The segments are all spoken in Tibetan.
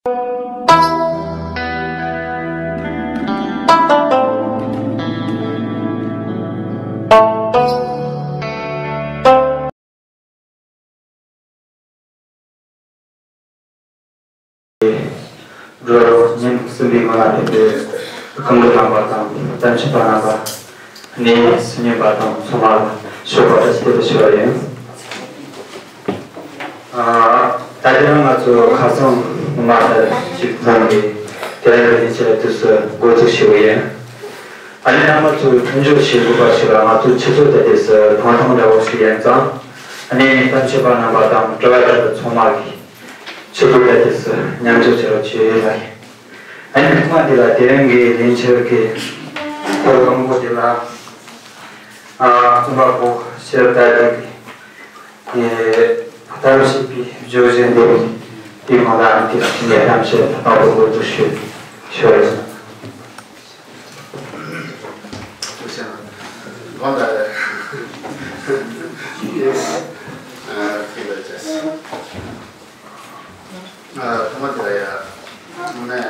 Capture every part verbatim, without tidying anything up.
འགྲོ་ཉིན་གསུམ་པའི་ངང་ལ་ཕེབས་པའི་སྐུ་མགྲོན་རྣམ་པ་དང་གཏམ་བཤད་པ་རྣམ་པ། གནས་སུ་ཉན་པ་དང་ཚང་མ་ལ་ཞོགས་པ་བཀྲ་ཤིས་བདེ་ལེགས་ཞུ་བ་ཡིན། ཨ། ད་ལྟ་ང་ཚོ་ཁ་སང་མ་ལྟར་ཞིག་འཛོམས་ནས་དེ་རིང་ལས་བྱེད་དུས་སུ་འགོ་འཛུགས་ཞུ་བ་ཡིན། ཨ་ནི་རྣམ་པ་ཚོས་མཐུན་སྦྱོར་བྱེད་དགོས་པ་ཞིག་ལ་ང་ཚོ་ཆུ་ཚོད་ད་ལྟའི་སུ་ཐང་ཐང་འདྲ་བོ་ཞིག་ཡིན་ཙང་། ཨ་ནི་གཏམ་བཤད་པ་རྣམ་པ་དང་དྲི་བ་དྲིས་པ་ཚང་མ་གིས་ཆུ་ཚོད་ད་ལྟའི་སུ་མཉམ་འཇོག་བྱེད་རོགས་བྱེད་ལ་ཡིན། ཨ་ནི་ཐོག་མ་དེ་ལ་དེ་རིང་གི་ལས་འཆར་གྱི་ཐོག་དང་པོ་དེ་ལ། ཨ། རྩོམ་པ་པོ་ཤེར་ཏཱ་ལི་གི་གཏམ་བཤད་པའི་བརྗོད་གཞི་འདི་དེའི་སྒང་ལ་ཨ་ནི་དེ་ལ་ཕྱིན་ནས་གཏམ་བཤད་དང་པོ་འགོ་འཛུགས་ཞུ་ཞུ་བ་ཡིན། ཐོག་མ་དེ་ལ་ཡ། ཨ་ནི།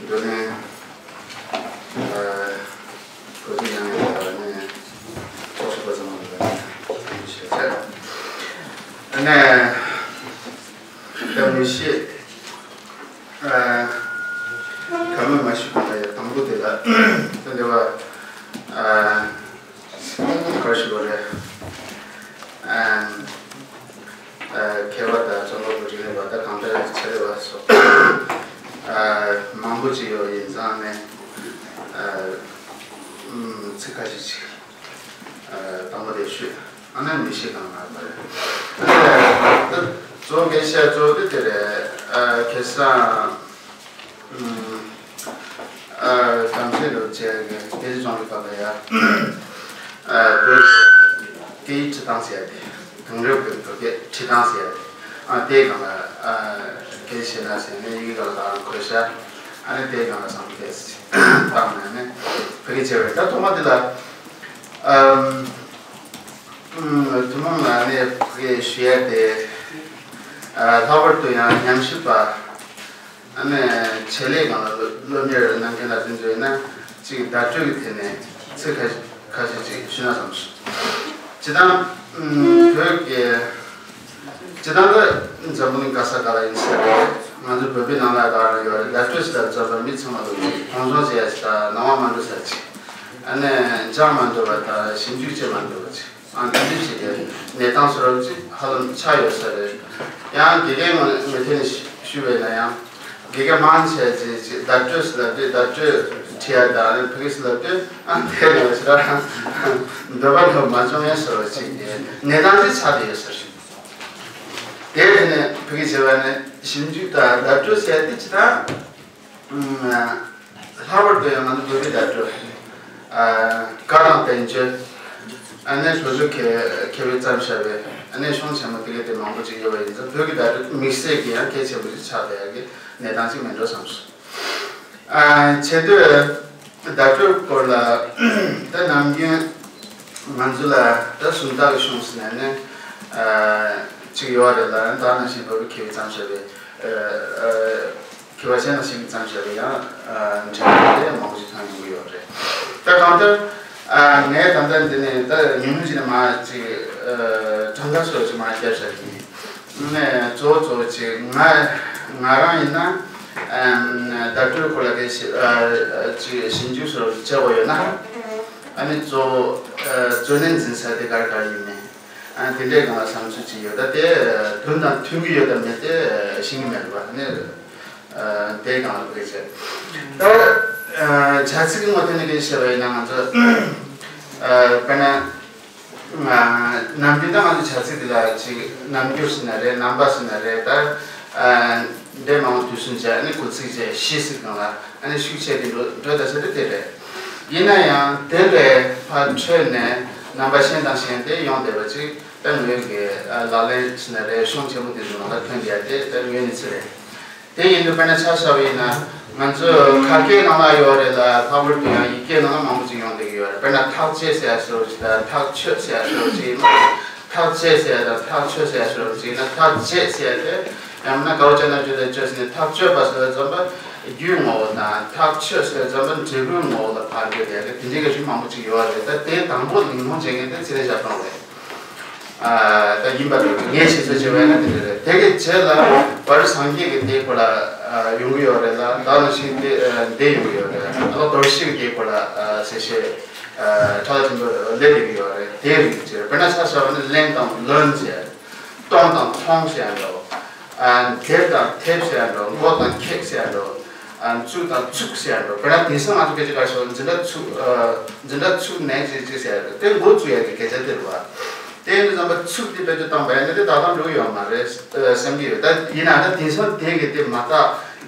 འདི་ནས་ཨ་གོ་རྒྱུ་ཡང་ཡོད་པ་ནས་ཚོགས་ཞུགས་པ་ཚང་མ་ལ་ཞུ་ཚེ། ཨ་ནས་ད་མི་ཤེས། ཨ་ག་མེད་མ་ཞུ་གོང་ལ་ཡ་དང་པོ་དེ་ལ་ད་འདི་བ་ཨ་ག་རེ་ཞུ་དགོས་རེད། ཨ། ཨ་མཁས་པ་དང་རྩོམ་པ་པོ་རིག་གནས་པ་དང་གང་ལྟར་ཆེད་ལས་པ་སོགས་ཨ་མང་པོ་ཅིག་ཡོད་ཡིན་ཙང་ནས་ཨ་ཚིག་ཁ་ཤས་ཅིག་ཨ་དང་པོ་དེ་ཞུས། ཨ་ནི་མི་ཤེས་གང་ལ་བ་རེད། ཨ་ནི་གཙོ་བོ་གལ་ཆེ་གཙོ་བོ་དེ་དེ་རེད། ཨ་ཁ་སང་། ཨ་གཏམ་བཤད་ལོ་བཅས་ཀྱི་དེ་རིང་གི་སྐབས་ལ་ཡ། ཨ་བོད་སྐད་ཡིག་ཁྲིད་སྟངས་ཟེར་ཡ་དེ། དེང་རབས་ཀྱི་བོད་སྐད་ཁྲིད་སྟངས་ཟེར་ཡ་དེ། ཨ་དེའི་སྒང་ལ་ཨ་སྐད་ཆ་བཤད་ན་ཟེར་ནས་ཡི་གེ་སྒང་ལ་ད་རང་འཁོད་ཤག་ཨ་ནི་དེའི་སྒང་ལ་བསམ་ཚུལ་བཏང་ནས་ནི་ཕ་གི་བྱས་པ་རེད། ད་ཐོག་མ་དེ་ལ་ཨམ་ཐུན་མོང་ལ་ནི་ཕ་གི་ཞུ་ཡ་དེ། ཨ་ལྷག་པར་དུ་ཡང་ཉམས་ཞིབ་པ། ཨ་ནི་ཆེད་ལས་སྒང་ལ་སློབ་སློབ་གཉེར་གནང་མཁན་ལ་དེ་ཚོ་ཡིན་ན་གཅིག་བརྡ་སྤྲོད་ཀྱི་ཐད་ནས་ཚིག་ཁ་ཁ་ཤས་ཅིག་ཞུས་ན་བསམ་སོང་། སྤྱིར་བཏང་ཨུམ་བོད་ཀྱི་སྤྱིར་བཏང་དུ་འཛམ་བུ་གླིང་ག་ས་ག་ལ་ཡིན་ས་རེད། ང་ཚོ་བོད་པའི་ནང་ལ་ག་རེ་ཡོད་རེད། བརྡ་སྤྲོད་ཟེར་ལབ་ཙམ་པ་མི་ཚང་མ་ལོ་ཅིག་མཐོང་ཆུང་བྱེད་ཡ་ཅིག་དང་སྣང་བ་མ་འགྲོ་ས་ཅིག་ཨ་ནི་སྦྱང་མ་འགྲོ་བ་དང་ཞིབ་འཇུག་བྱེད་མ་འགྲོ་བ་ཅིག་ཨང་། དེ་འདྲ་ཞིག་གི་གནས་སྟངས་སུ་རབ་ཅིག་ཧ་ལམ་ཆགས་ཡོད་ས་རེད། ཡང་དགེ་རྒན་ངོས་ངོས་ཐད་ནས་ཞུ་བས་ན་ཡང་དགེ་རྒན་མང་ཆེ་ཅིག་ཅིག་བརྡ་སྤྲོད་ཟེར་ལབ་དུས་བརྡ་སྤྲོད་བྲིས་ཡ་དང་ཕ་གི་ཟེར་ལབ་དུས་ཨང་དེ་ལ་ཞེ་དྲག་འདོད་པ་ལ་མ་བྱུང་ཡ་ཟེར་བ་ཅིག་གི་གནས་སྟངས་ཅིག་ཆགས་བསྡད་ཡོད་ས་རེད། དེ་དེ་ནས་ཕ་གི་བྱས་པ་ནི་ཞིབ་འཇུག་དང་བརྡ་སྤྲོད་ཟེར་ཡ་དེ་ཅི་ད། ལྷག་པར་དུ་ཡང་ང་ཚོ་བོད་པའི་བརྡ་སྤྲོད། ཨ་བཀའ་དང་བསྟན་བཅོས། ཨ་ནི་སོ་སོ་མཁས་མཁས་པས་བརྩམས་བཞག་པའི་ཨ་ནི་གཞུང་ཆེན་མོ་དེ་གའི་དེ་མང་པོ་ཅིག་ཡོད་པ་ཡིན་ཙང་བོད་ཀྱི་བརྡ་སྤྲོད་དམིགས་བསལ་གྱི་ཡང་གལ་ཆེན་པོ་ཅིག་ཆགས་བསྡད་ཡག་གི་གནས་སྟངས་ཅིག་མིན་འགྲོ་བསམ་སོང་། ཨ་བྱས་དུས་བརྡ་སྤྲོད་སྐོར་ལ་ད་ནམ་རྒྱུན་ང་ཚོ་ལ་ད་སུམ་རྟགས་ཀྱི་གཞུང་ཟེར་ནས་ནི་ཨ་ཅིག་ཡོད་རེད་ལ། ད་ནང་བཞིན་བོད་པའི་མཁས་པས་བརྩམས་བཞག་པའི་ཨ་ཨ། མཁས་པ་གཞན་ལ་ཞིབ་ཀྱིས་བརྩམས་བཞག་པའི་ཡང་འགྲེལ་བཤད་དེ་མང་པོ་ཞིག་མཐོང་ཡོང་གི་ཡོད་རེད། ད་གང་ལྟར་ངས་ད་ལྟ་འདི་ནས་ད་ཉུང་ཉུང་ཅིག་ནས་མར་ཅིག་གྲངས་ཀ་སོགས་ཅིག་མར་བརྒྱབ་བཞག་གི་ཡིན། ནས་གཙོ་བོ་གཙོ་བོ་ཅིག་ང་ང་རང་ཡིན་ན་བརྡ་སྤྲོད་སྐོར་ལ་གལ་ཆེ་ཅིག་ཞིབ་འཇུག་སོགས་བྱེད་དགོས་ཡོད་ན་ཨ་ནི་གཙོ་བོ་གཙོ་གནད་འཛིན་ས་དེ་ག་རེ་ག་རེ་ཡིན་མིན། ཨ་དེ་འདྲའི་སྒང་ལ་བསམ་ཚུལ་ཅིག་ཡོད། ད་དེ་དོན་དང་མཐུན་གྱི་ཡོད་དམ་མེད་དེ་ཤེས་ཀྱི་མེད་པ་ནི་དེའི་སྒང་ལ་དཔེ་བྱས། ད་བྱ་ཚིག་གི་ངོས་ཐད་ནས་སྐད་ཆ་བཤད་པ་ཡིན་ན་ང་ཚོ་དཔེར་ན་ནམ་རྒྱུན་ད་ང་ཚོ་བྱ་ཚིག་འདི་ལ་ཅིག་རྣམ་འགྱུར་ཟེར་ན་རེད། རྣམ་པ་ཟེར་ན་རེད། ད་འདྲ་མང་པོ་དུས་གསུམ་བྱས་ཨ་ནི་གོ་ཚིག་བྱས་གཞི་ཟེར་སྒང་ལ། ཨ་ནི་ཤུགས་ཆེ་དེ་འགྲོ་འགྲོ་ད་ཆ་དེ་དེ་རེད། ཡིན་ན་ཡང་དེ་ལས་ཕར་འཕྲོས་ནས་རྣམ་པ་གཞན་དང་གཞན་དེ་ཡོང་བསྡད་པ་ཅིག་ད་ངོས་ཀྱི་ལག་ལེན་ཟེར་ན་རེད། གཞུང་ཆེན་མོ་དེ་ཚོའི་ནང་ལ་ཐོན་བསྡད་དེ་ད་ངོས་ནས་ཚེ་རེད། དེ་ཡིན་དུས་དཔེར་ན་ཆ་བཞག་པ་ཡིན་ན་ང་ཚོ་ཁ་སྐད་ནང་ལ་ཡོད་རེད་ལ། ལྷག་པར་དུ་ཡང་ཡིག་སྐད་ནང་ལ་མང་པོ་ཅིག་ཡོང་བསྡད་ཀྱི་ཡོད་རེད། དཔེར་ན་ཐག་བཅད་ཟེར་ཡ་ཟེར་བ་ཅིག་དང་ཐག་ཆོད་ཟེར་ཡ་ཟེར་བ་ཅིག་ཡིན་ན། ཐག་བཅད་ཟེར་ཡ་དང་ཐག་ཆོད་ཟེར་ཡ་ཟེར་བ་ཅིག་ཡིན་ན། ཐག་བཅད་ཟེར་ཡ་དེ་ ཡང་ན་གའོ་ཅན་ན་བརྗོད་དེ་བཅོས་ཟིན་ནས་ཐག་གཅོད་པ་ཟེར་བའི་རྩོམ་པ་རྒྱུའི་ངོ་བོ་དང་ཐག་ཆོད་ཟེར་བའི་རྩོམ་པ་འབྲས་བུའི་ངོ་བོ་ལ་ཕར་འདོད་དེ་དེ་འདྲའི་གི་རིགས་མང་པོ་ཅིག་ཡོད་རེད། ད་དེའི་དང་པོ་ལིང་ཐོང་བྱེད་མཁན་དེ་ཚེ་རིང་ཞབས་དྲུང་རེད། ད་ཡིན་པ་འདྲ་ངས་ཞིག་གསོ་བྱེད་པ་ཡིན་ན་དེ་འདྲ་རེད། དེ་གི་རྗེས་ལ་བར་སངས་རྒྱས་ཀྱི་དེའི་སྐོར་ལ་ཡོང་གི་ཡོད་རེད་ལ། ད་ནང་བཞིན་དེ་འདི་ཡོང་གི་ཡོད་རེད། ཨ་ལོ་རྡོ་རྗེ་གི་དེའི་སྐོར་ལ་ཟེར་བཤད་ཕྲ་ལ་ཆེན་པོ་ལས་འདི་གི་ཡོད་རེད། དེའི་རིགས་ཀྱི་དཔེར་ན་ཆ་བཞག་པ་ནི་གླེང་དང་ལོན་ཟེར། གཏོང་དང་མཐོང་ཟེར་ཡ་འདྲ་བོ། ཨ་འདེབས་དང་ཐེབས་ཟེར་ཡ་འདྲ་བོ། མགོ་དང་ཁེགས་ཟེར་ཡ་འདྲ་བོ། ཨ་བཙུགས་དང་བཙུགས་ཟེར་ཡ་འདྲ་བོ། དཔེར་ན་དེང་སང་ང་ཚོ་སྐད་ཆ་ག་རེ་ཟེར་བ། འཛིན་གྲྭ་ཚུགས། ཨ་འཛིན་གྲྭ་ཚུགས་ནས་ཅི་ཅི་ཟེར་ཡ་འདྲ་བོ། དེ་འགོ་བཙུགས་ཡ་གི་སྐད་ཆ་དེ་རེད་བ། དེ་ཡིན་དུས་ཙམ་པ་ཚུགས་དེ་བེད་སྤྱོད་བཏང་བ་ཡིན་ན་དེ་ཏག་ཏག་འགྲོ་གི་ཡོད་མ་རེད་བསམ་གྱི་ཡོད། ད་ཡིན་ན་ད་དེང་སང་དེ་གི་དེ་མ་དག་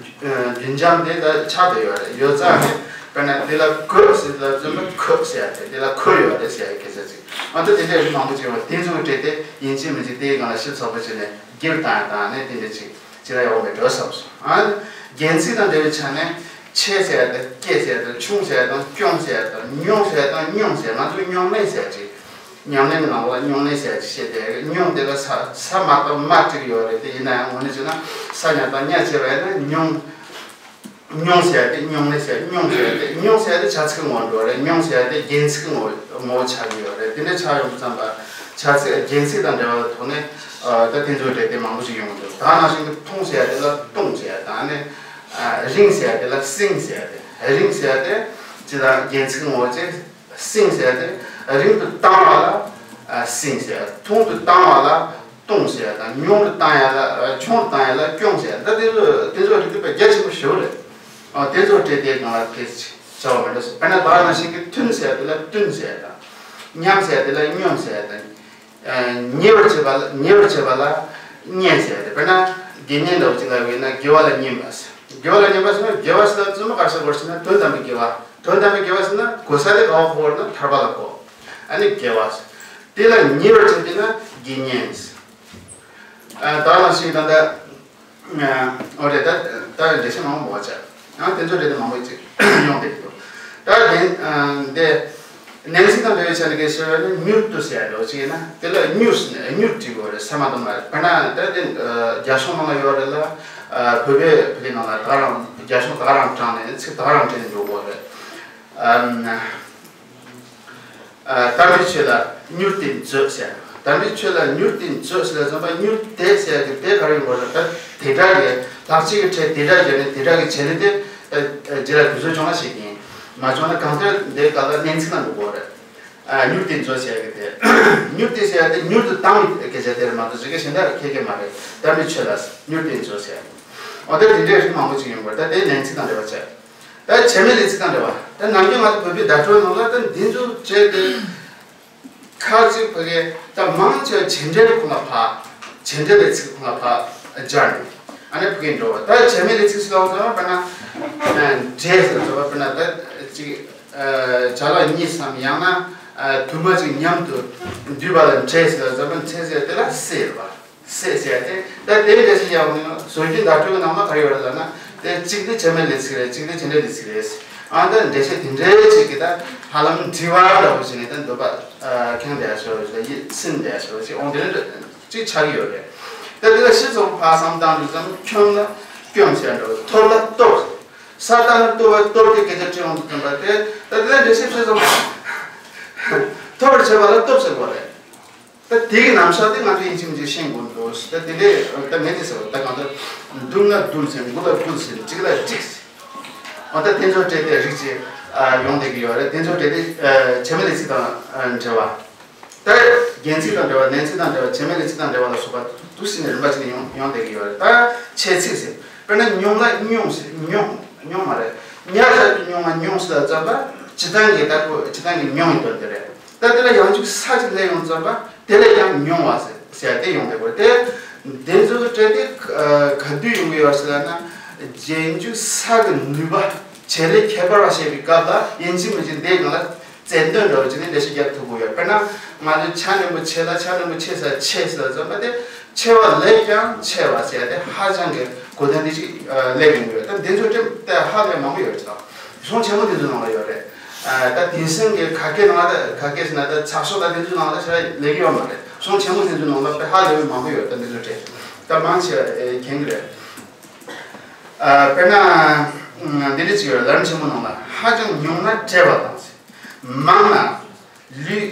རྒྱུན་འབྱམས་དེ་ད་ཆགས་བསྡད་ཡོད་རེད། ཡོད་ཙང་ནས་དཔེར་ན་དེ་ལ་གོས་ཟེར་དུས་ཙམ་པ་གོས་ཟེར་ཡ་དེ་དེ་ལ་གོས་ཡོད་རེད་ཟེར་ཡ་གི་སྐད་ཆ་ཅིག་ང་ཚོ་དེ་འདྲའི་རིགས་མང་པོ་ཅིག་ཡོང་བ་དེ་ཚོ་གི་གྲས་དེ་ཡིན་གཅིག་མིན་གཅིག་དེའི་སྒང་ལ་ཞིབ་ཚགས་པོ་བྱས་ནས་འགྱུར་བཏང་ཡ་དང་ནས་དེ་འདྲ་ཅིག་ཅི་ལ་ཡོང་བའི་འགྲོ་བསམ་སོང་། ཨ་རྒྱན་ཚིག་དང་འབྲེལ་བའི་ཆ་ནས་ཆེ་ཟེར་ཡ་དང་སྐྱེ་ཟེར་ཡ་དང་ཆུང་ཟེར་ཡ་དང་སྐྱོང་ཟེར་ཡ་དང་ཉུང་ཟེར་ཡ་དང་སྙུང་ཟེར་ཡ། ང་ཚོ་སྙུང་གནས་ཟེར་ཡ་ཅིག་ཉམས་ལེན་ནང་ལ་སྙུང་གནས་ཟེར་ཡ་ཅིག་བཤད་དེ། སྙུང་དེ་ལ་ས་ས་མ་དང་མ་བྲིས་ཡོད་རེད། དེ་ཡིན་ན་ཡང་ངོ་ནས་བྱས་ན་ས་ཉ་དང་ཉ་བྱས་པ་ཡིན་ན་སྙུང་། སྙུང་ཟེར་ཏེ་སྙུང་ནས་ཟེར། སྙུང་ཟེར་ཏེ་སྙུང་ཟེར་ཏེ་བྱ་ཚིག་ངོ་འགྲོ་རེད། སྙུང་ཟེར་ཏེ་རྒྱན་ཚིག་ངོ་ངོ་ཆགས་ཀྱི་ཡོད་རེད། དེ་འདྲ་ཆགས་ཡོང་དུས་ཙམ་པ་བྱ་ཚིག་རྒྱན་ཚིག་དང་འབྲེལ་བའི་ཐོག་ནས་ད་དེ་ཚོའི་གྲས་དེ་མང་པོ་ཞིག་ཡོང་གི་འདུག་ད་ནང་བཞིན་གྱི་འཐུང་ཟེར་ཏེ་ལ་བཏུང་ཟེར། ད་ནི་རིང་ཟེར་ཏེ་ལ་སྲིང་ཟེར་ཏེ། རིང་ཟེར་ཏེ་ཅི་ལ་རྒྱན་ཚིག་ངོ་བོ་ཅིག་སྲིང་ཟེར་ཏེ་རིང་དུ་བཏང་བ་ལ་སྲིང་ཟེར། ཐུང་དུ་བཏང་བ་ལ་བཏུང་ཟེར་དང་། ཉུང་དུ་བཏང་ཡ་ལ་ཆུང་དུ་བཏང་ཡ་ལ་སྐྱོང་ཟེར། ད་དེ་ཚོ་དེ་ཚོ་རིགས་དེ་དཔེ་རྒྱ་ཆེན་པོ་ཞེ་པོ་རེད། ཨ་དེ་ཚོ་གྲས་དེའི་སྒང་ལ་དེ་བྱ་བ་མི་འདྲ་སོང་། དཔེར་ན་ད་ག་ནང་བཞིན་གྱི་ཐུན་ཟེར་དེ་ལ་བཏུན་ཟེར་དང་། མཉམ་ཟེར་དེ་ལ་སྙོམས་ཟེར་དང་། ཉེ་བར་བྱེད་པ་ལ་ཉེ་བར་བྱེད་པ་ལ་བསྙེན་ཟེར་ཏེ། དཔེར་ན་དགེ་བསྙེན་འདྲ་བོ་ཅིག་ལ་ཡིན་ན་དགེ་བ་ལ་བསྙེན་པ་ཟེར། དགེ་བ་ལ་བསྙེན་པ་ཟེར་ན་དགེ་བ་ཟེར་ན་བཙུན་མོ་ག་ས་གོ་ཟེར་ན་དོན་དམ་པའི་དགེ་བ། དོན་དམ་པའི་དགེ་བ་ཟེར་ན་གོ་ས་དེ་ག་བ་གོ་བར་ན་ཐར་པ་ལ་གོ། ཨ་ནི་དགེ་བ་ཟེར། དེ་ལ་ཉེ་བར་བྱེད་པས་ན་དགེ་བསྙེན་ཟེར། ཨ་ད་ལ་ཞིག་ད་ལྟ་ཨ་འོ་རེད། ད་ད་འགྲེལ་བཤད་མང་པོ་མོ་ཆ་ཡང་དེ་ཚོ་རེད། དེ་མང་པོ་ཅིག་ཡོང་བསྡད་འདུག་ད་དེ་ཨ་འདི་ནན་ཚིག་དང་འབྲེལ་བའི་ཆ་ནས་སྐད་ཆ་བཤད་པ་ནི་མྱུར་དུ་ཟེར་ཡ་འདྲ་བོ་ཅིག་ཡིན་ན་དེ་ལ་མྱུར་ཟེར་ནས་མྱུར་བྲིས་དགོས་རེད། ས་མ་དང་མ་རེད། དཔེར་ན་ད་དེ་ཨ་རྒྱ་གཞུང་ནང་ལ་ཡོད་རེད་ལ། ཨ་བོད་པའི་བོད་སྐད་ནང་ལ་ད་ག་རང་རྒྱ་གཞུང་ད་ག་རང་དྲངས་ནས་ཚིག་ད་ག་རང་བྲིས་ནས་འགྲོ་དགོས་རེད། ཨ། ཨ་དམ་པའི་ཆོས་ལ་མྱུར་དུ་མཛོད་ཟེར། དམ་པའི་ཆོས་ལ་མྱུར་དུ་མཛོད་ཟེར་བ་ཙམ་པ་མྱུར་དེ་ཟེར་གྱི་དེ་ག་རེ་ཡིན་པ་ལ་ད་དེ་འདྲ་གི་ལྷག་བཅས་ཀྱི་ཕྲད་དེ་འདྲ་བརྒྱབ་ནས་དེ་འདྲ་གི་བྱེད་ལས་དེ་རྗེས་ལ་དུས་ཚོད་བྱུང་ན་ཞིག་ཡིན། མ་བྱུང་ན་གང་ལྟར་འདི་ག་ལ་གནས་ཚིག་ན་འགྲོ་དགོས་རེད། ཨ་མྱུར་དུ་མཛོད་ཟེར་གྱི་དེ། མྱུར་དུ་ཟེར་ཡ་དེ་མྱུར་དུ་བཏང་བའི་སྐད་ཆ་དེ་རེད་མ་གཏོགས་ཅིག་གི་གཞན་དག་ཁྱད་ཀྱི་མ་རེད། དམ་པའི་ཆོས་ལ་མྱུར་དུ་མཛོད་ཟེར། འོ་ད་དེ་འདྲའི་རིགས་མང་པོ་ཅིག་ཡོང་དགོས་རེད། ད་དེ་ནན་ཚིག་དང་འབྲེལ་བ་བྱས། ད་བྱེད་མེད་ལས་ཚིག་དང་འབྲེལ་བ། ད་ནམ་རྒྱུན་ང་ཚོ་བོད་པའི་བརྡ་སྤྲོད་ནང་ལ་ད་འདི་ཚོ་བྱས་ཏེ་ཁ་ཅིག་ཕ་གི་ད་མང་ཆེ་བ་བྱེད་འབྲེལ་ཁོ་ན་ཕ། བྱེད་འབྲེལ་ལས་ཚིག་ཁོ་ན་ཕ་སྦྱར་ནས་ཨ་ནི་ཕ་གི་འགྲོ་བ། ད་བྱེད་མེད་ལས་ཚིག་ཟེར་བ་ཙམ་པ་ན་འབྲེལ་ཟེར་ཙམ་པ་དཔེར་ན་ད་ཅིག་བྱ་ལ་གཉིས་སམ་ཡང་ན་དུ་མ་ཅིག་མཉམ་དུ་འདུས་པ་ལ་འབྲེལ་ཟེར་ཙམ་པ། འབྲེལ་ཟེར་དེ་ལ་སྲེད་པ། སྲེད་ཟེར་ཏེ་ད་དེ་འདྲ་ཞིག་ཡང་ནི་བཟོ་རྒྱུ་བརྡ་སྤྲོད་ཀྱི་ནང་ན་ག་རེ་ཡོད་རེད་ལབ་ན། དེ་གཅིག་དེ་བྱེད་མེད་ལས་ཚིག་རེད། གཅིག་དེ་བྱེད་འབྲེལ་ལས་ཚིག་རེད། ཨ་ད་འགྲེལ་བཤད་དེ་འདྲའི་ཅིག་གི་ད་ཧ་ལམ་དྲི་བ་འདྲ་བོ་ཞིག་ནས་ད་འདོད་པ་ཁེངས་བསྡད་ཤོར་ཞིག་ལ་ཡིད་ཚིམ་བསྡད་ཤོར་ཞིག་འོང་དེ་འདྲ་ཅིག་ཆགས་ཀྱི་ཡོད་རེད། ད་དེ་ལ་ཞིབ་ཚགས་ཕར་བསམ་བཏང་དུས་ཙམ་ཁྱོད་ལ་སྐྱོམ་ཟེར་འགྲོ། ཐོབ་ལ་སྟོབས། ས་ལྟ་ན་ལྟོ་བ་སྟོབས་ཀྱི་སྐད་ཆ་དྲི་འོང་དུས་ཙམ་པ་དེ་ད་དེ་ལ་འགྲེལ་བཤད་ཞིབ་ཚགས་ཐོབ་པར་བྱེད་པ་ལ་སྟོབས་ཟེར་དགོས་རེད། ད་དེ་གི་རྣམ་གཞག་དེ་ང་ཚོ་ཡིན་གཅིག་མིན་གཅིག་ཤེས་དགོས་འདུག་ད་དེ་འདྲའི་ད་མེད་དེ་ཟེར་བ་ད་གང་ལྟར་འདུག་ན་འདུག་ཟེར། འགུལ་ལ་འགུལ་ཟེར། འགྲིག་ལ་འགྲིག་ཟེར། འོ་ད་དེ་ཚོ་སྤྲད་དེ་རིགས་ཅིག་ཡོང་བསྡད་ཀྱི་ཡོད་རེད། དེ་ཚོ་སྤྲད་དེ་བྱེད་མེད་ལས་ཚིག་དང་འབྲེལ་བ། ད་རྒྱན་ཚིག་དང་འབྲེལ་བ། ནན་ཚིག་དང་འབྲེལ་བ། བྱེད་མེད་ལས་ཚིག་དང་འབྲེལ་བ་ལ་སོགས་པ་འདུག་ཟེར་ནས་རིམ་པ་ཅིག་ཡོང་ཡོང་བསྡད་ཀྱི་ཡོད་རེད། ད་ཆེད་ཚིག་ཟེར། དཔེར་ན་སྙུང་ལ་སྙུང་ཟེར། སྙུང་། སྙུང་མ་རེད། ཉ་ཞབས་ཀྱུ་སྙུང་བ་སྙུང་ཟེར་ལ་ཙམ་པ་སྤྱི་བཏང་གི་ད་ཁོ་སྤྱི་བཏང་གི་སྙུང་གི་དོན་དེ་རེད། ད་དེ་ལ་ཡང་འཇུག་ས་ཅིག་སླེབས་ཡོང་ཙམ་པ་དེ་ལས་ཀྱང་མྱོང་བ་ཟེར་ཟེར་དེ་ཡོང་བསྡད་དགོས་ཏེ། དེ་ཚོ་གི་སྤྲད་དེ་ག་དུས་ཡོང་གི་ཡོད་ཟེར་ལབ་ན། རྗེས་འཇུག་ས་གི་ནུས་པ་བྱེད་ལས་ཁྱད་པར་བ་བཤད་པའི་སྐབས་ལ་ཡིན་གཅིག་མིན་གཅིག་དེའི་སྒང་ལ་རྩལ་འདོན་འདྲ་བོ་བྱས་ནས་འགྲེལ་བཤད་རྒྱབ་ཐུབ་ཀྱི་ཡོད། དཔེར་ན་ང་ཚོས་ཆ་འགྲེང་བུ་ཆེ་ལ་ཆ་འགྲེང་བུ་ཆེ་ས་ཆེ་ཟེར་ལབ་ཙམ་པ་དེ་ཆེ་བ་ལས་ཀྱང་ཆེ་བ་ཟེར་ཏེ་ཧ་ཅང་གི་གོ་དོན་དེ་ཅིག་སླེབས་ཡོང་གི་ཡོད། ད་དེ་ཚོ་སྤྲད་དེ་ཧ་ལས་མང་པོ་ཡོད་ཀྱང་། གཞུང་ཆེན་མོ་དེ་ཚོའི་ནང་ལ་ཡོད་རེད། ཨ་ད་དེང་སང་གི་ག་གེ་ནང་ལ་ག་གེ་ཟེར་ན་ད་ཚགས་ཤོག་ད་དེ་ཚོའི་ནང་ལ་ཞེ་དྲག་ལེགས་ཡོད་མ་རེད། གཞུང་ཆེན་མོ་དེ་ཚོའི་ནང་ལ་དཔེ་ཧ་ལས་པའི་མང་པོ་ཡོད། ད་དེ་ཚོ་སྤྲད། ད་མང་ཆེ་བ་མཁྱེན་གྱི་རེད། ཨ་དཔེར་ན་འདི་འདྲ་ཅིག་ཡོད། ལམ་རིམ་ཆེན་མོ་ནང་ལ་ཧ་ཅང་ཉུང་ན་བཀྲེས་པ་དང་། མང་ན་ལུས་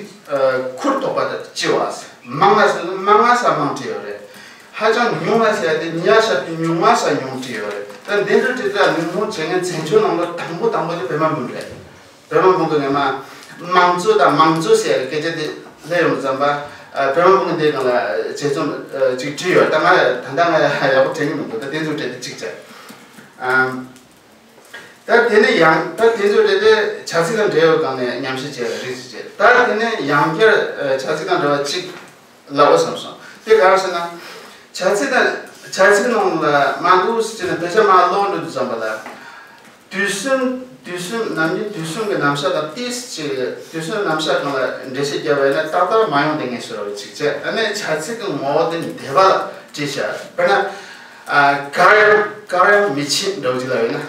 ཁུར་ཐོགས་པ་དང་ལྕི་བ། མང་ན་ཟེར་ན་མང་ང་ས་མང་བྲིས་ཡོད་རེད། ཧ་ཅང་ཉུང་ན་ཟེར་ཡ་དེ་ཉ་ཤ་པའི་ཉུང་ང་ས་ཉུང་བྲིས་ཡོད་རེད། ད་འདི་ཚོ་བྲིས་ཚ་ཉུང་ཉུང་བྱེད་མཁན་བཙན་བྱོལ་ནང་ལ་དང་པོ་དང་པོ་དེ་བོད་པ་མིན་རེད། བོད་པ་མང་པོ་ངས་མ་དམངས་གཙོ་དང་དམངས་གཙོ་ཟེར་སྐད་ཆ་དེ་སླེབས་ཡོང་ཙམ་པ། ཨ་བོད་པ་མང་པོ་འདི་སྒང་ལ་དཔྱད་རྩོམ་ཨ་ཅིག་བྲིས་ཡོད། ད་ང་ད་ལྟ་ང་ཡག་པོ་དྲན་གྱི་མི་འདུག་ད་དེ་ཚོ་བྲིས་ཏེ་གཅིག་བྱས། ཨམ། ད་དེ་ནས་ཡང་ད་དེ་ཚོ་བྲིས་ཏེ་བྱ་ཚིག་དང་འབྲེལ་བའི་སྒང་ནས་ཉམས་ཞིབ་བྱས་ལ་རིགས་ཤིག་བྱས། ད་དེ་ནས་ཡང་བསྐྱར་ཨ་བྱ་ཚིག་དང་འབྲེལ་བ་གཅིག་ལབ་དགོས་བསམ་སོང་། དེ་ག་རེ་ཟེར་ན། བྱ་ཚིག་དང་བྱ་ཚིག་ནང་ལ་མ་འདུག་ཟེར་ནས་དཔེ་ཆ་མར་ཀློག་འགྲོ་དུས་ཙམ་པ་ལ། དུས་གསུམ་དུས་གསུམ་ནམ་རྒྱུན་དུས་གསུམ་གྱི་རྣམ་གཞག་དང་ཏིས་ཀྱི་དུས་གསུམ་རྣམ་གཞག་སྒང་ལ་འགྲེལ་བཤད་བརྒྱབ་པ་ཡིན་ན་ཏག་ཏག་མ་ཡོང་དེ་ངེས་ཤོར་བ་ཅིག་བྱས། ཨ་ནི་བྱ་ཚིག་གི་ངོ་བོ་དེ་འདས་པ་ལ་བྲིས་བཞག་དཔེར་ན། ཨ་གར་ཡང་གར་ཡང་མི་ཕྱིན་འདྲ་བོ་ཅིག་ལབ་ཡོད་ན།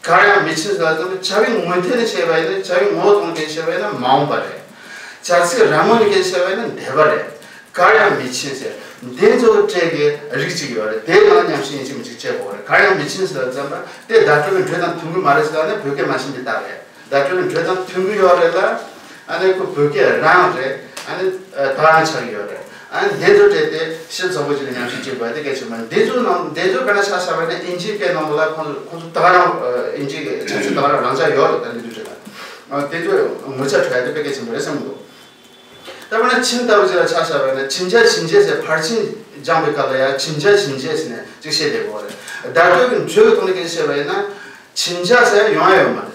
གར་ཡང་མི་ཕྱིན་ཟེར་བ་ཙམ་དུ་བྱ་བའི་ངོས་ཐད་ནས་བཤད་པ་ཡིན་ན་བྱ་བའི་ངོ་བོ་དང་ལྡན་བཤད་པ་ཡིན་ན་མ་འོངས་པ་རེད། བྱ་ཚིག་རང་ངོས་ནས་བཤད་པ་ཡིན་ན་འདས་པ་རེད། གར་ཡང་མི་ཕྱིན་ཟེར། འདི་ཚོ་སྤྲད་ཀྱི་རིགས་གཅིག་ཡོད་རེད། དེའི་ནང་ཉམས་ཞིབ་ཡིན་གཅིག་མིན་གཅིག་བྱེད་དགོས་རེད། གར་ཡང་མི་ཕྱིན་ཟེར་བ་ཙམ་པ་དེ་བརྡ་སྤྲོད་ཀྱི་འགྲོས་དང་མཐུན་གྱི་མ་རེད་ཟེར་ན་བོད་སྐད་མ་ཤེས་པའི་རྟགས་རེད། བརྡ་སྤྲོད་ཀྱི་འགྲོས་དང་མཐུན་གྱི་ཡོད་རེད་ལ། ཨ་ནི་ཁོ་བོད་སྐད་རང་རེད། ཨ་ནི་ད་རང་ཆགས་ཀྱི་ཡོད་རེད། ཨ་ནི་འདི་ཚོ་སྤྲད་དེ་ཕྱིར་ཚོགས་པ་ཅིག་ལ་ཉམས་ཞིབ་བྱེད་དགོས་ཡ་དེ་གལ་ཆེན་པོ་རེད། འདི་ཚོ་ནང་འདི་ཚོ་དཔེར་ན་ཆ་བཞག་པ་ཡིན་ན་ཨིན་ཇིའི་སྐད་ནང་ལོགས་ལ་ཁོང་ཚོ་ཁོང་ཚོ་ད་ག་རང་ཨིན་ཇིའི་གི་ཆབ་སྲིད་ད་ག་རང་རང་འཇགས་ཡོད་རེད། ད་འདི་དུས་ཚོད་ལ་དེ་ཚོ་ངོ་ཚ་འཕྲོད་ཡ་དེ་དཔེ་གལ་ཆེན་པོ་རེད་བསམ་གྱི་འདུག་ད་དཔེར་ན་ཕྱིན་ལྟ་བུ་ཅིག་ལ་ཆ་བཞག་པ་ཡིན་ན་ཕྱིན་ཆད་ཕྱིན་ཆད་ཟེར་ཕར་ཕྱིན་སྦྱངས་པའི་སྐབས་ལ་ཡ་ཕྱིན་ཆད་ཕྱིན་ཆད་ཟེར་ནས་ཅིག་བཤད་བསྡད་དགོས་རེད། བརྡ་སྤྲོད་ཀྱི་འགྲོས་ཀྱི་ཐོག་ནས་སྐད་ཆ་བཤད་པ་ཡིན་ན། ཕྱིན་ཆད་ཟེར་ཡོང་ཡ་ཡོད་མ་རེད།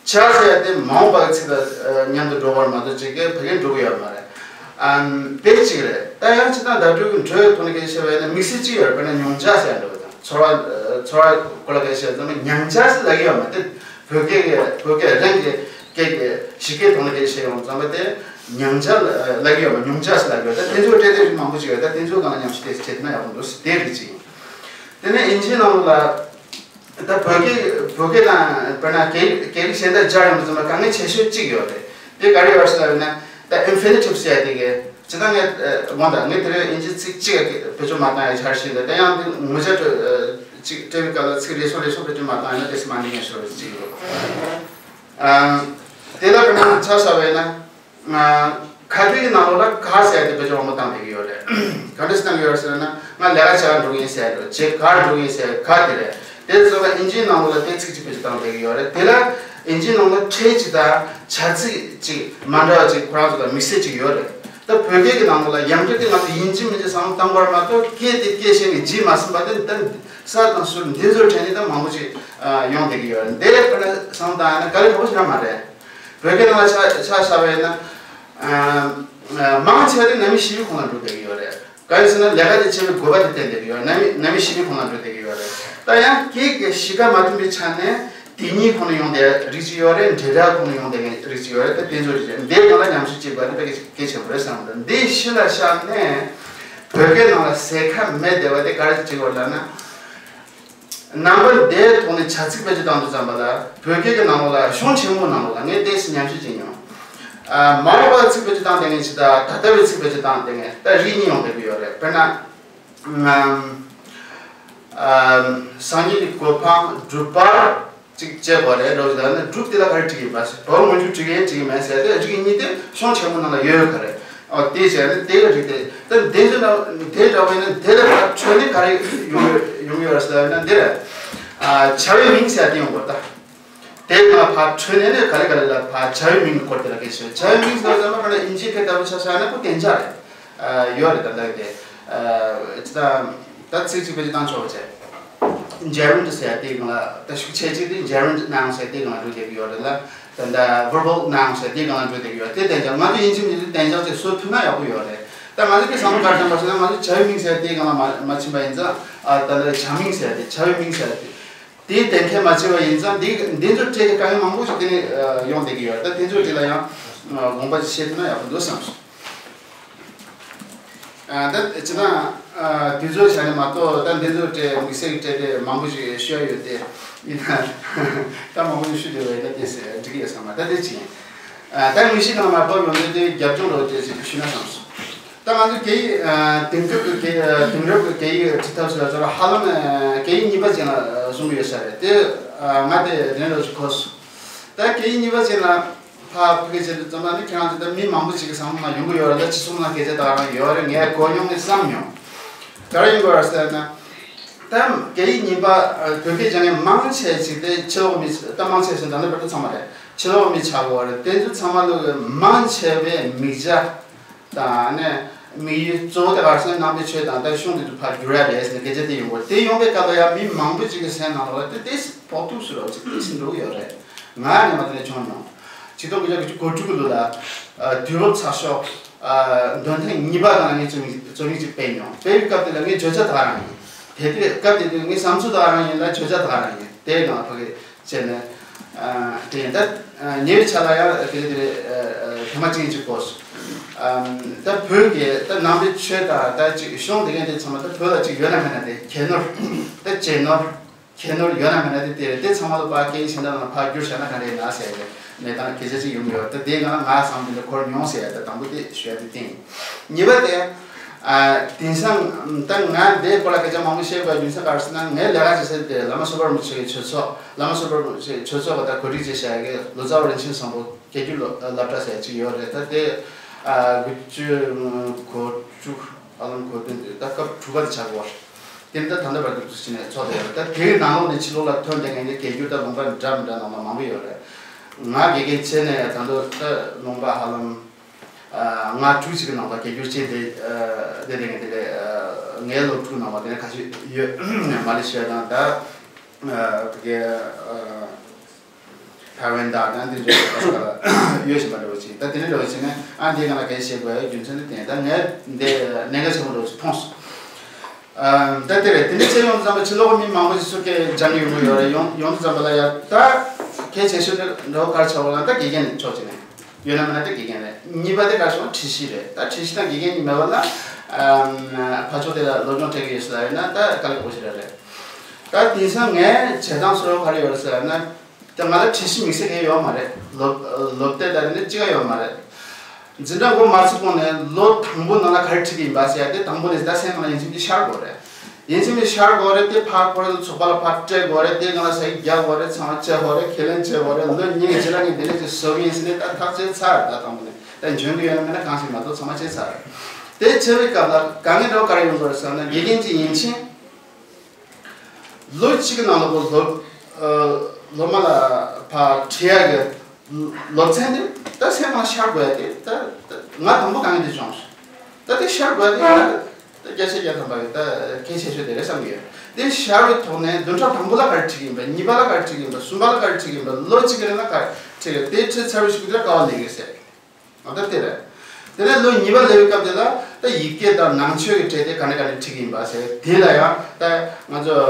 ཆད་ཟེར་ཡ་དེ་མ་འོངས་པ་གི་ཚིག་དང་མཉམ་དུ་འགྲོ་བར་མ་གཏོགས་ཅིག་གི་བོད་སྐད་འགྲོ་གི་ཡོད་མ་རེད། ཨམ། དེ་གཅིག་རེད། ད་ཡང་ཅི་ལྟར་བརྡ་སྤྲོད་ཀྱི་འགྲོས་ཐོག་ནས་སྐད་ཆ་བཤད་པ་ཡིན་ན་དམིགས་བསལ་གཅིག་ཡོད་རེད། དཔེར་ན་མྱོང་བྱ་ཟེར་ཡ་འདྲ་བོ་དང་ཚོར་བ་ཚོར་བ་སྐོར་ལ་སྐད་ཆ་བཤད་ཙམ་པ་མྱང་བྱ་ཟེར་ལབ་ཀྱི་ཡོད་མ་རེད། བོད་སྐད་ཀྱི་བོད་སྐད་རང་གི་སྐད་ཀྱི་གཞི་སྐད་ཐོག་ནས་སྐད་ཆ་བཤད་ཡོང་ཙམ་པ་དེ་མྱང་བྱ་ལབ་ཀྱི་ཡོད་མ་མྱོང་བྱ་ཟེར་ལབ་ཀྱི་ཡོད། ད་དེ་ཚོ་སྤྲད་དེ་རིགས་མང་པོ་ཅིག་ཡོད། ད་དེ་ཚོའི་སྒང་ལ་ཉམས་ཞིབ་དེ་བྱེད་ཐུབ་ན་ཡག་པོ་འདུག་དེ་རིགས་གཅིག་ཡིན། དེ་ནས་ཨིན་ཇིའི་ནང་ལ། ད་བོད་སྐད་བོད་སྐད་དང་དཔེར་ན་སྐད་སྐད་རིགས་གཞན་དང་སྦྱར་ཡོང་དུས་ཙམ་པ་དཀའ་ངལ་ཆེ་ཤོས་གཅིག་ཡོད་རེད། དེ་ག་རེ་ཡོད་ཟེར་ན་ད་ཨིན་ཕི་ནི་ཊིབ་ཟེར་ཡ་དེ་གས་ཇི་ལྟར་ངས་དགོངས་དག་ངས་དེ་རིང་ཨིན་ཇི་ཚིག་གཅིག་བེད་སྤྱོད་མ་བཏང་ཡ་འཆར་གཞི་འདུག་ད་ཡང་དེ་ངོ་ཚ་གཅིག་སྤྲད་པའི་སྐབས་ལ་ཚིག་རེ་ཟུང་རེ་ཟུང་བེད་སྤྱོད་མ་བཏང་ཡ་ན་དེ་སི་མ་འགྲིག་ངེས་ཤོར་བ་གཅིག་ཡོད། དེ་ལ་དཔེར་ན་ཆ་བཞག་པ་ཡིན་ན། ཁ་ཐུག་གི་ནང་ལོགས་ལ་གར་ཟེར་ཡ་དེ་བེད་སྤྱོད་མང་པོ་བཏང་བསྡད་ཀྱི་ཡོད་རེད། ག་འདྲ་སེ་བཏང་གི་ཡོད་རེད་ཟེར་ན་ང་ལས་ཀ་བྱ་བ་འགྲོ་གི་ཡིན་ཟེར་ཡ་རེད། བྱེད་གར་འགྲོ་གི་ཡིན་ཟེར་ཡ་གར་དེ་རེད། དེ་ཚོ་ལ་ཨིན་ཇིའི་ནང་ལོགས་ལ་དེ་ཚིག་ཅིག་བེད་སྤྱོད་བཏང་བསྡད་ཀྱི་ཡོད་རེད། དེ་ལ་ཨིན་ཇིའི་ནང་ལ་ཕྲད་ཅིག་དང་བྱ་ཚིག་ཅིག་མ་འདྲ་བ་ཅིག་ཁོ་རང་ཚོ་ལ་དམིགས་བསལ་ཅིག་ཡོད་རེད། ད་བོད་སྐད་ཀྱི་ནང་ལོགས་ལ་ཡང་བསྐྱར་དེ་ང་ཚོ་ཡིན་གཅིག་མིན་གཅིག་བསམ་བློ་བཏང་དགོས་རེད་མ་གཏོགས་སྐད་དེ་སྐད་གཞན་གྱིས་བརྗེད་མ་ཟིན་པ་དེ་ད་ས་དང་ཟུར་འདི་ཚོར་དྲན་ནས་ད་མང་པོ་ཅིག་ཡོང་བསྡད་ཀྱི་ཡོད་རེད། འདི་ལ་ཁོ་ན་བསམ་བློ་བཏང་ཡ་ན་དཀའ་ལས་ཁག་པོ་ཞིག་རང་མ་རེད། བོད་སྐད་ནང་ལ་ཆ་ཆ་བཞག་པ་ཡིན་ན། ཨ་ཨ་མང་ཆེ་བ་དེ་ནང་མི་ཤེས་པའི་ཁོངས་ལ་འགྲོ་བསྡད་ཀྱི་ཡོད་རེད། གང་ཡིན་ཟེར་ན་ལས་ཀ་དེ་བྱེད་པའི་དགོས་པ་དེ་བསྟན་བསྡད་ཀྱི་ཡོད་རེད། ནང་མི་ནང་མི་ཤེས་པའི་ཁོངས་ལ་འགྲོ་བསྡད་ཀྱི་ཡོད་རེད། ད་ཡང་སྐད་ཀྱི་གཤིས་ཀ་མ་མཐུན་པའི་ཆ་ནས་དེ་གཉིས་ཁོངས་ལ་ཡོང་བསྡད་རིགས་ཅིག་ཡོད་རེད། འབྲེལ་སྒྲ་ཁོངས་ལ་ཡོང་བསྡད་རིགས་ཅིག་ཡོད་རེད། ད་དེ་ཚོ་རེད། འདིའི་སྒང་ལ་ཉམས་ཞིབ་བྱེད་དགོས་པ་དེ་དཔེ་གལ་ཆེན་པོ་རེད་བསམ་གི་འདུག་འདི་གཞི་ལ་བཞག་ནས་བོད་སྐད་ནང་ལ་ཟེར་ཁ་མེད་བསྡད་པ་དེ་ག་རེ་བྱེད་དགོས་ལབ་ན། ནམ་བར་དེའི་ཐོག་ནས་བྱ་ཚིག་བེད་སྤྱོད་བཏང་དུས་ཙམ་པ་ལ་བོད་སྐད་ཀྱི་ནང་ལོགས་ལ་གཞུང་ཆེན་མོའི་ནང་ལོགས་ལ་ངས་ཏོག་ཙམ་ཉམས་ཞིབ་བྱས་མྱོང་། ཨ་མ་འོངས་པ་ཚིག་བེད་སྤྱོད་བཏང་བསྡད་མཁན་ཞིག་དང་ད་ལྟ་བའི་ཚིག་བེད་སྤྱོད་བཏང་བསྡད་མཁན་ད་རིགས་གཉིས་ཡོང་བསྡད་ཀྱི་ཡོད་རེད། དཔེར་ན། ཨམ། ཨམ། སངས་རྒྱས་ཀྱི་གོ་འཕང་སྒྲུབ་པར་ཅིག་བྱེད་དགོས་རེད་འགྲོ་ཞིག་ལ་ནི་སྒྲུབ་དེ་ལ་ག་རེ་བྲིས་ཡིན་པ་ཟེར། བོད་མངོན་གྱུར་བྲིས་ཡིན་བྲིས་ཡིན་མེད་ཟེར་ཏེ་རིགས་གཉིས་དེ་གཞུང་ཆེན་མོ་ནང་ལ་ཡོད་ཡོད་ག་རེད། ཨོ་དེ་བྱས་ནས་དེ་ག་རིགས་དེ་ད་དེ་ཚོ་ན་དེ་འདྲ་བ་ཡིན་ན་དེ་ལ་ཕར་འཕྲོས་ནས་ག་རེ་ཡོང་ཡོང་ཡོད་ཟེར་ན་འདི་རེད། ཨ་བྱ་བའི་མིང་ཟེར་དེ་ཡོང་དགོས་ད། དེ་ང་ཕར་འཕྲོས་ནས་ནས་ག་རེ་ག་རེ་ལ་ཕར་བྱ་བའི་མིང་སྐོར་དེ་ལ་སྐད་ཆ་བྱ་བའི་མིང་ཟེར་བ་ཙམ་པ་ཁོ་ན་ཨིན་ཇིའི་སྐད་ལྟ་བུ་ཆ་བཞག་ན་ཁོ་བདེ་འཇགས་རེད། ཨ་ཡོད་རེད་ད་ལྟ་དེ། ཨ་ཅི་ད་ད་ཚིག་གཅིག་བེད་སྤྱོད་བཏང་ཆོག་པ་བྱས། Gerund ཟེར་ཡ་དེའི་སྒང་ལ་ད་ཤུགས་ཆེ་གཅིག་དེ་Gerund Noun ཟེར་དེའི་སྒང་ལ་འགྲོ་བསྡད་ཀྱི་ཡོད་རེད་ལ། ད་ལྟ་Verbal Noun ཟེར་དེའི་སྒང་ལ་འགྲོ་བསྡད་ཀྱི་ཡོད་རེད། དེ་བདེ་འཇགས་ང་ཚོ་ཡིན་གཅིག་མིན་གཅིག་བདེ་འཇགས་ཅིག་བཟོ་ཐུབ་ན་ཡག་པོ་ཡོད་རེད། ད་ང་ཚོ་དེ་བསམ་བློ་ག་རེ་བཏང་པ་ཟེར་ན་ང་ཚོ་བྱ་བའི་མིང་ཟེར་དེའི་སྒང་ལ་མ་མ་ཕྱིན་པ་ཡིན་ཙང་ཨ་ད་ལྟ་བྱ་མིང་ཟེར་དེ་བྱ་བའི་མིང་ཟེར་དེ། དེའི་གཏན་འཁེལ་མ་བྱས་པ་ཡིན་ཙང་འདི་འདི་ཚོ་སྤྲད་དེ་དཀའ་ངལ་མང་པོ་ཞིག་དེ་ནས་ཡོང་བསྡད་ཀྱི་ཡོད་རེད། ད་དེ་ཚོའི་རིགས་ལ་ཡང་དགོངས་པ་ཅིག་བཞེས་ཐུབ་ན་ཡག་པོ་འདུག་བསམ་སོང་། ཨ་ད་ཅི་ན་ཨ་དུས་ཚོད་ཆ་ནས་མ་གཏོགས་ད་འདི་ཚོ་སྤྲད་དམིགས་བསལ་གྱི་སྤྲད་དེ་མང་པོ་ཞིག་ཤོད་ཡ་ཡོད་དེ་ཡིན་ན་ད་མང་པོ་ཞིག་ཤོད་དེ་བས་ད་དེ་ཟེར་འགྲིག་གི་ཡོད་བསམ་མ་ད་དེ་ཅི་ཡིན། ཨ་ད་དངོས་གཞི་ནང་མ་བབས་ཡོང་དུས་དེ་རྒྱབ་ལྗོངས་ལོ་དེ་ཞིག་ཞུས་ན་བསམ་སོང་། ད་ང་ཚོ་སྐད་ཡིག་ཨ་དེང་སྐབས་ཀྱི་སྐད་ཨ་དེང་རབས་ཀྱི་སྐད་ཡིག་ཁྲིད་ཐབས་སུ་ལ་ཚོར་བ་ཧ་ལམ་ཨ་སྐད་ཡིག་གཉིས་པ་ཅན་ལ་གསུངས་ཀྱི་ཡོད་ས་རེད་དེ། ཨ་ང་དེ་དེ་ནས་ལོ་ཅིག་གོ་སོང་། ད་སྐད་ཡིག་གཉིས་པ་ཅན་ལ་ཕ་ཕ་གི་ཆེད་དུ་ཙམ་ལ་ནི་ཁྱེད་རང་ཚོ་ད་མི་མང་པོ་ཅིག་གི་བསམ་བློ་ནང་ཡོང་གི་ཡོད་རེད། ད་ཅི་གསུང་ན་སྐད་ཆ་ད་ག་རང་ཡོད་རེད། ངས་གོ་མྱོང་ངས་བསམ་མྱོང་། ག་རེ་ཡིན་དགོས་རེད་ཟེར་ན། ད་སྐད་ཡིག་གཉིས་པ་ཨ་བོད་སྐད་སྦྱང་མཁན་མང་ཆེ་ཅིག་དེ་ཕྱི་ལོགས་མི་ད་མང་ཆེ་ཟེར་ན་ད་ནི་བར་དུ་ཚང་མ་རེད། ཕྱི་ལོགས་མི་ཆགས་དགོས་རེད། དེ་ཚོ་ཚང་མ་ལོ་གི་མང་ཆེ་བའི་མིག་ཆ་དང་ནས་དམིགས་ཡུལ་གཙོ་བོ་དེ་ག་རེ་ཟེར་ན་ནང་པའི་ཆོས་དང་ད་གཞུང་དེ་ཚོ་ཕར་བསྒྱུར་ཡ་རེད་ཟེར་ནས་སྐད་ཆ་དེ་ཡོང་གི་ཡོད་རེད། དེ་ཡོང་པའི་སྐབས་ལ་ཡང་མི་མང་པོ་ཅིག་གི་སེམས་ནང་ལོགས་ལ་དེ་ཏོག་ཙམ་ཕོག་ཐུག་སུ་རོགས་ཅིག་ཏོག་ཙམ་འགྲོ་གི་ཡོད་རེད། ང་ནས་མ་དེ་ནས་བྱུང་མྱོང་། ཆིག་སྟོང་དགུ་བརྒྱ་དགུ་བཅུ་གོ་དྲུག་གི་ལོ་ལ་ཨ་དུས་བབ་ཚགས་ཤོག་ཨ་འདོན་ཐེངས་གཉིས་པ་ནང་ལ་ངས་རྩོམ་ཡིག་རྩོམ་ཡིག་ཅིག་སྤེལ་མྱོང་། སྤེལ་བའི་སྐབས་དེ་ལ་ངའི་བརྗོད་བྱ་ད་ག་རང་ཡིན། དེ་དུས་སྐབས་དེ་དུས་ངའི་བསམ་ཚུལ་ད་ག་རང་ཡིན་ལ་བརྗོད་བྱ་ད་ག་རང་ཡིན། དེའི་ནང་ཕ་གི་བྱས་ནས་ཨ་དེ་ཡིན། ད་ཨ་ཉེ་བའི་ཆར་ལ་ཡང་དེ་དེ་རེད། ཨ་ཨ་ཐེངས་མ་གཅིག་ཅིག་གོ་སོང་། ཨ་ད་བོད་ཀྱི་ད་ནང་པའི་ཆོས་དང་ད་ཅིག་གཞུང་དེ་གན་དེ་ཚང་མ་ད་བོད་ལ་ཅིག་ཡོད་ན་མེད་ན་དེ་གྱེས་ནོར་ད་གྱེས་ནོར། གྱེས་ནོར་ཡོད་ན་མེད་ན་དེ་དེ་རེད། དེ་ཚང་མ་ལ་ཕར་སྐད་ཡིག་གཞན་དག་ནང་ཕར་བསྒྱུར་བྱས་ན་ག་རེ་ཡིན་ན་ཟེར་ནས་གནས་སྟངས་སྐད་ཆ་ཅིག་ཡོང་གི་ཡོད། ད་དེ་ང་ང་བསམ་དེ་འདྲ་འཁོར་མྱོང་ཟེར་ཡ་ད་དང་པོ་དེ་ཞུ་ཡ་དེ་བསྟན། གཉིས་པ་དེ་ཨ་དེང་སང་ད་ང་དེའི་སྐོར་ལ་སྐད་ཆ་མང་པོ་བཤད་དགོས་རྒྱུ་མཚན་ག་རེ་ཟེར་ན། ངའི་ལས་ཀ་བྱེད་ས་དེ་བླ་མ་གསོལ་བ་རིན་པོ་ཆེ་གི་ཆོས་ཚོགས། བླ་མ་གསོལ་བ་རིན་པོ་ཆེ་གི་ཆོས་ཚོགས་ཀྱི་ད་གོ་སྒྲིག་བྱས་བཞག་ཡ་གི་ལོ་ཙཱ་བ་རིན་ཆེན་བཟང་པོ་སྐད་སྒྱུར་སློབ་སློབ་གྲྭ་ཟེར་ཡ་ཅིག་ཡོད་རེད། ད་དེ་ཨ་དགུ་བཅུ་གོ་དྲུག་ཧ་ལམ་གོ་བདུན་དེ་ད་སྐབས་དྲུག་པ་དེ་ཆགས་ཀྱི་ཡོད་རེད། དེ་འདྲ་ད་ལྟ་བར་དུ་ཕྱིན་ནས་ཚོགས་བསྡད་ཡོད་རེད། ད་དེའི་ནང་ལོགས་ནས་ཕྱི་ལོགས་ལ་ཐོན་བསྡད་མཁན་དེ་སྒེར་གྱུར་དང་ལུང་པ་འདྲ་མི་འདྲ་ནང་ལ་མང་པོ་ཡོད་རེད། ང་དགེ་རྒན་བྱས་ནས་ད་དུང་ད་ལུང་པ་ཧ་ལམ་ལྔ་དྲུག་ཅིག་གི་ནང་ལ་སྒེར་གྱུར་བྱས་ཏེ་བསྡད་མཁན་དེ་ལས་ངའི་སློབ་ཕྲུག་ནང་ལ་དེ་འདྲ་ཁ་ཤས་ཡོད། མ་ལེ་ཤི་ཡ་དང་ད་དེ་གའི་ཐའེ་ཝན་དང་ད་འདི་འདྲ་ཡོད་བཞིན་པ་འདྲ་བོ་ཅིག་ད་དེ་འདྲ་འདྲ་བོ་ཅིག་ནས་ཨ་འདི་ག་ལ་གལ་བཤད་དགོས་རྒྱུ་མཚན་དེ་བསྟན། ད་ངས་འདི་གནད་འགག་ཆེན་པོ་འདྲ་བོ་ཅིག་མཐོང་སོང་། ཨ་ད་དེ་རེད། དེ་འདྲ་བྱས་ཡོང་དུས་ཙམ་པ་ཕྱི་ལོགས་མི་མང་པོ་ཞིག་ཚུར་སྐད་སྦྱང་གི་ཡོང་གི་ཡོད་རེད། ཡོང་ཡོང་དུས་ཙམ་པ་ལ་ཡ་ད་གལ་ཆེ་ཤོས་དེ་འདྲ་བོ་ག་རེ་ཆགས་པ་ལ་ད་དགེ་རྒན་ནས་ཕྱོགས་གཅིག་ནས་ཡོད་ན་མེད་ན་ད་དགེ་རྒན་རེད། གཉིས་པ་དེ་ག་རེ་ཆགས་བྲིས་གཞི་རེད། ད་བྲིས་གཞི་དང་དགེ་རྒན་གཉིས་མེད་པ་ན་ཨ་ཕར་ཕྱོགས་དེ་ལ་སློབ་སྦྱོང་སྤྲད་གི་ཡོད་ས་ལ་ཡིན་ན་ད་དཀའ་ལས་ཁག་པོ་ཞིག་རེད། ད་དེང་སང་ངས་བྱེད་སྟངས་གཙོ་བོ་ག་རེ་ཡོད་རེད་ཟེར་ན། ད་ང་ལ་བྲིས་གཞི་དམིགས་བསལ་གང་ཡང་ཡོད་མ་རེད། སློབ་སློབ་དེབ་དང་དེ་འདྲ་གཅིག་ཀ་ཡོད་མ་རེད། འཛིན་གྲྭ་འགོ་མ་ཚུགས་གོང་ནས་ལོ་དང་པོ་ནང་ལ་ག་རེ་ཁྲིད་ཀྱི་ཡིན་པ་ཟེར་ཡ་དེ་དང་པོ་ནས་ད་སེམས་ནང་ལ་ཡིག་ཚད་དེ་ཤར་དགོས་རེད། ཡིག་ཚད་དེ་ཤར་དགོས་རེད། དེ་ཕར་ཁོ་རང་ཚོ་ཚོགས་པ་ལ་ཕར་སྤྲད་དགོས་རེད། དེ་ནང་ལ་ས་ཡིག་རྒྱག་དགོས་རེད། ཚང་མ་བྱེད་དགོས་རེད། ཁས་ལེན་བྱེད་དགོས་རེད། ལོ་གཉིས་ཀྱི་རྗེས་ལ་ངས་འདི་འདྲ་ཅིག་བཟོ་གི་ཡིན་ཟེར་ནས་ད་ཐག་བཅད་ཚར། ད་དང་པོ་ནས་ད་འཇོན་གི་ཡོད་ན་མེད་ན་གང་ཞིག་མ་གཏོགས་ཚང་མ་བྱས་ཚར། དེ་བྱེད་པའི་སྐབས་ལ་དཀའ་ངལ་འདྲ་བོ་ག་རེ་ཡོང་དགོས་རེད་ཟེར་ན། དགེ་རྒན་གཅིག་ཡིན་ཕྱིན། ལོ་གཅིག་གི་ནང་ལ་ཁོ་སློབ་ཨ་སློབ་མ་ལ་ཕར་ཁྲིད་ཡག་གི་སློབ་ཚན་དེ་ད་སེམས་ནང་ཤར་དགོས་ཡ་དེ་ད་ད་ང་དང་པོ་དཀའ་ངལ་དེ་བྱུང་། ད་དེ་ཤར་དགོས་ཡ་དེ་ད་ད་བརྒྱ་ཆ་བརྒྱ་ཐམ་པ་ཡོད། ད་གལ་ཆེ་ཤོས་དེ་རེད་བསམ་གྱི་ཡོད། དེ་ཤར་བའི་ཐོག་ནས་བདུན་ཕྲག་དང་པོ་ལ་ག་རེ་ཁྲིད་ཀྱི་ཡིན་པ། གཉིས་པ་ལ་ག་རེ་ཁྲིད་ཀྱི་ཡིན་པ། གསུམ་པ་ལ་ག་རེ་ཁྲིད་ཀྱི་ཡིན་པ། ལོ་གཅིག་གི་རིང་ལ་ག་རེ་ཁྲིད་ཀྱི་ཡོད། དེ་ཁྲིད་ཚར་བའི་གཞུག་གུ་དེ་ལ་དཀའ་བ་ལས་ཀྱི་ཟེར། ཨ་ད་དེ་རེད། དེ་ནས་ལོ་གཉིས་པ་སླེབས་པའི་སྐབས་དེ་ལ་ད་ཡིག་སྐད་དང་ནང་ཆོས་ཀྱི་གྲས་དེ་ག་ནས་ག་ནས་ཁྲིད་ཀྱི་ཡིན་པ་ཟེར། དེ་ལ་ཡང་ད་ང་ཚོ་